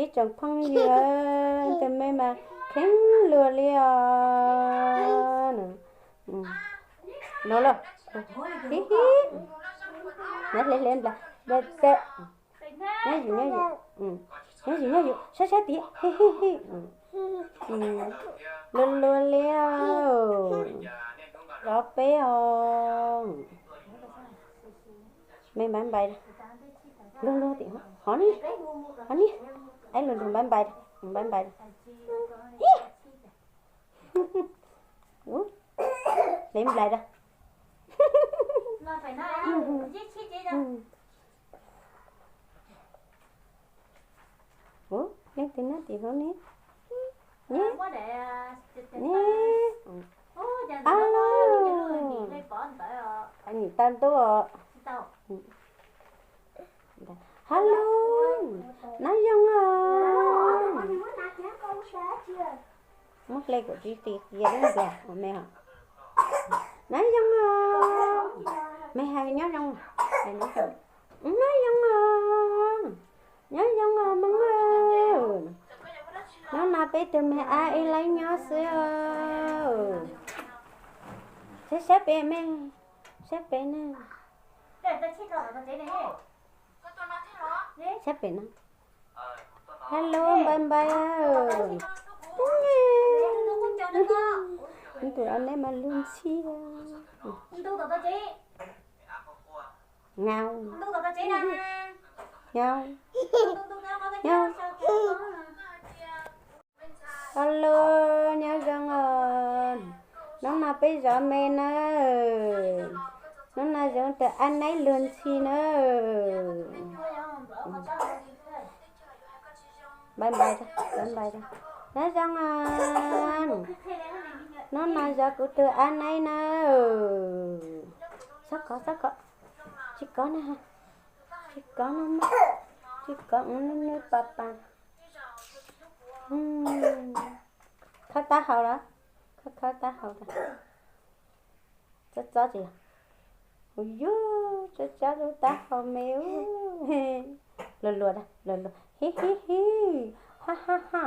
Ib tsoom phooj ywg, tus me mas kheev luag li os. Los los, hi hi, nyob hle hle nplas, nyob yus nyob yus, nyob yus nyob yus, saib saib tid, hi hi hi. Luag luag li os, zov peb os. Me npaiv npaiv, luag luag tim hov ni, hov ni, aib luag luag npaiv npaiv, npaiv npaiv. Ib, hle nplais rau. Ub, leej twg nyob tim hauv ne? Ne, ne, a, nim tau ntuj os. Hello, nab zoo os. Muab hle kom tsis qis qia lub ntiag me os. Nab zoo os. Me hais nyob zoo, nab zoo os. Nyob zoo os Hmoob. Hnub no peb tug me ab ib leeg nyob xwb. Saib saib pem me, saib pem na. Saib pem na. Hello npaiv npaiv. Tus a neb mas luag ntxhi. Ngau, ngau, ngau. Hello, nyob zoo os. Hnub no peb zov me na. Hnub no zov tus a neb luag ntxhi na. Npaiv npaiv, npaiv npaiv. Nyob zoo os. Hnub no zov kuv tus a neb na. Txhob kov, txhob kov. Tsis kov na. Tsis kov no mas, tsis kov ua nub nub pa pa. Khawb taub hau lawm, khawb khawb taub hau lawm. Txob txob tsis yog? Hu yug, txob txob lub taub hau me ub. Luag luag, luag luag, hi hi hi, ha ha ha.